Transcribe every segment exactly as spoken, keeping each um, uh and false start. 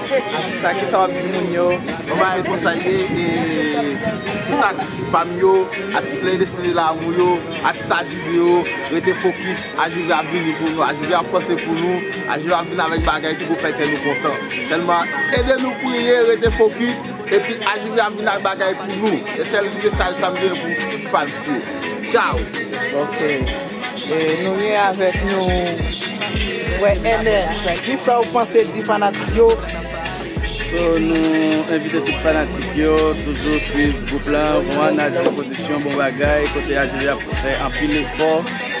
Atis la, kisa w ap di moun yo? Bon bagay konsa ye, e, tout atis pa m yo, atis Lè Destine Lamou yo, atis A J V yo, rete fokis, A J V ap vini pou nou, A J V ap panse pou nou, A J V ap vin avèk bagay ki pou fè kè nou kontan. Sèlman, ede nou priye, rete fokis, epi A J V ap vin ak bagay pou nou. E sèl mesaj sa m gen pou tout fans yo. Tchao! Ok. E nou gen avèk nou frè Ernest. Kisa w panse di fanatik yo? So, nou envite tout fanatik yo, toujou swiv gwoup la, Von Anaj Pwodiksyon, bon bagay, kote A J V ap fè anpil efò,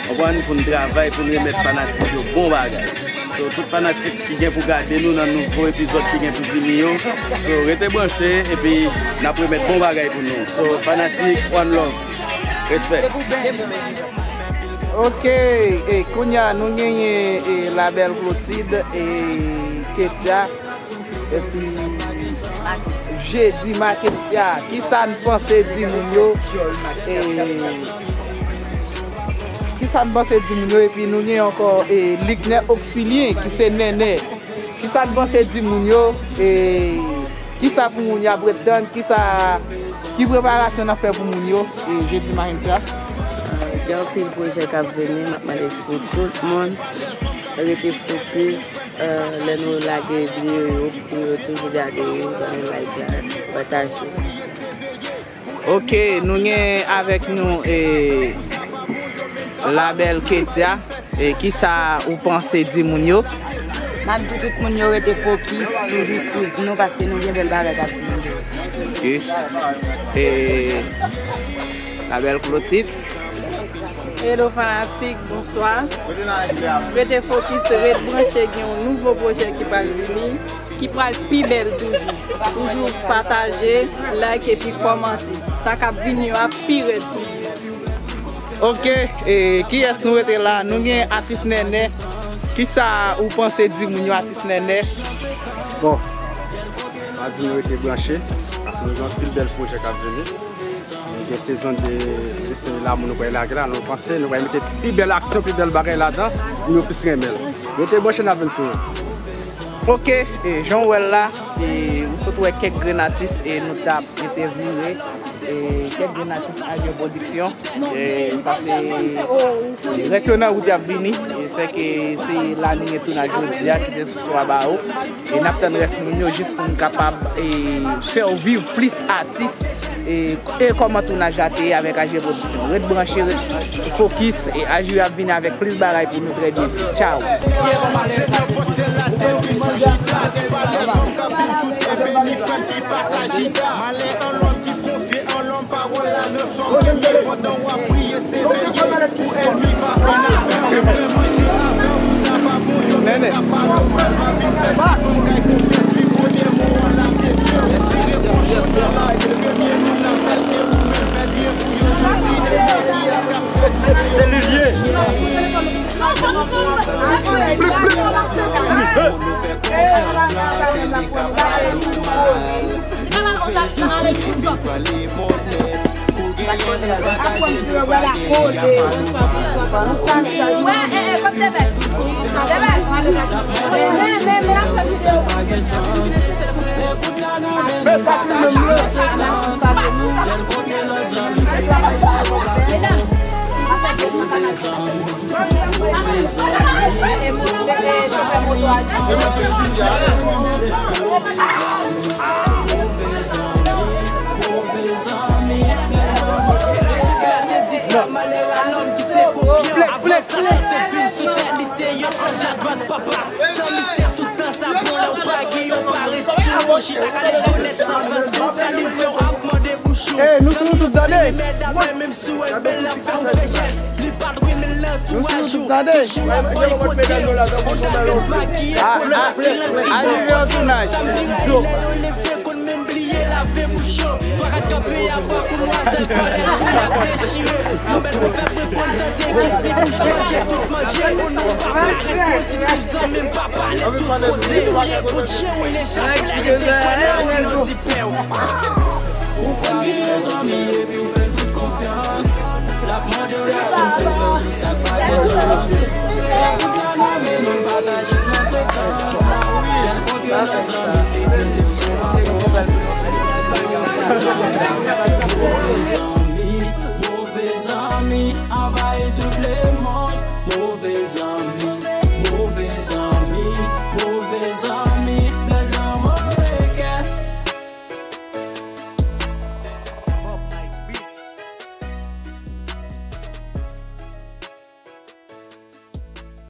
konprann, pou n travay, pou n remèt fanatik yo bon bagay. So, tout fanatik ki gen pou gade nou nan nouvo epizòd ki gen pou vini yo, so, rete branche, epi n ap remèt bon bagay pou nou. So, fanatik, one love. Respè. Ok, e kounye a nou genyen, e, Labèl Clotilde, e, Ketia, epi Jedi Maketia. Kisa n panse di moun yo? E, kisa n panse di moun yo? Epi nou gen ankò, e, Ligner Oxilien, ki se Nènè. Kisa n panse di moun yo? E, kisa pou moun yo ap ret tann? Kisa, ki preparasyon n ap fè pou moun yo, e, Jedi Maketia? Gen anpil pwojè k ap vini, m ap mande pou tout moun rete fokis, e, lè nou lage videyo yo, pou yo toujou gade yo, ban nou like la, pataje. Ok, nou gen avèk nou, e, Labèl Ketia. E kisa ou panse di moun yo? M ap di tout moun yo rete fokis, toujou swiv nou, paske nou gen bèl bagay k ap vini. Ok. E, Labèl Clotilde. Hello fanatik, bonswa. Rete fokis, ret branche, gen yon nouvo pwojè ki pral vini, ki pral pi bèl toujou. Toujou pataje, like epi kòmante. Sa k ap vini yo ap pi rèd toujou. Ok, e, kiyès nou rete la? Nou gen atis Nènè. Kisa ou panse di moun yo, atis Nènè? Bon, m a di nou rete branche, paske nou gen anpil bèl pwojè k ap vini. Nou gen sezon de, de seri la, moun nou pral lage la, nou panse nou pral mete pi bèl aksyon, pi bèl bagay ladan, moun yo plis renmen l. Rete branche, n ap vin sou nou. Ok, e, jan w wè l la, e, m sot wè kèk grenn atis, e, nou t ap entèvyouwe, e, kèk grenn atis Ayo Pwodiksyon. E, sa se, rès yo nan wout, y ap vini. E, sèke se la nou gen tounaj jodi a, ki se sou swa ba yo. E n ap tann rès moun yo jis pou n kapab, e, fè w viv plis atis. E, e kòman tounaj la te ye avèk A J V Production. Ret branche, ret fokis, e A J V ap vini avèk plis bagay pou nou trè byento. Tchao! Se li l ye. Hey, nou sou YouTube, tande. Nou sou YouTube, tande. A, a, a, rive an tounaj. Ou konn ki rezon mi epi w fè l tout konfyans. L ap mande w reaksyon pou l wè tout sa k pa gen sans. Lè kout la nan men nou, n pataje nan sekans. Lè l kontre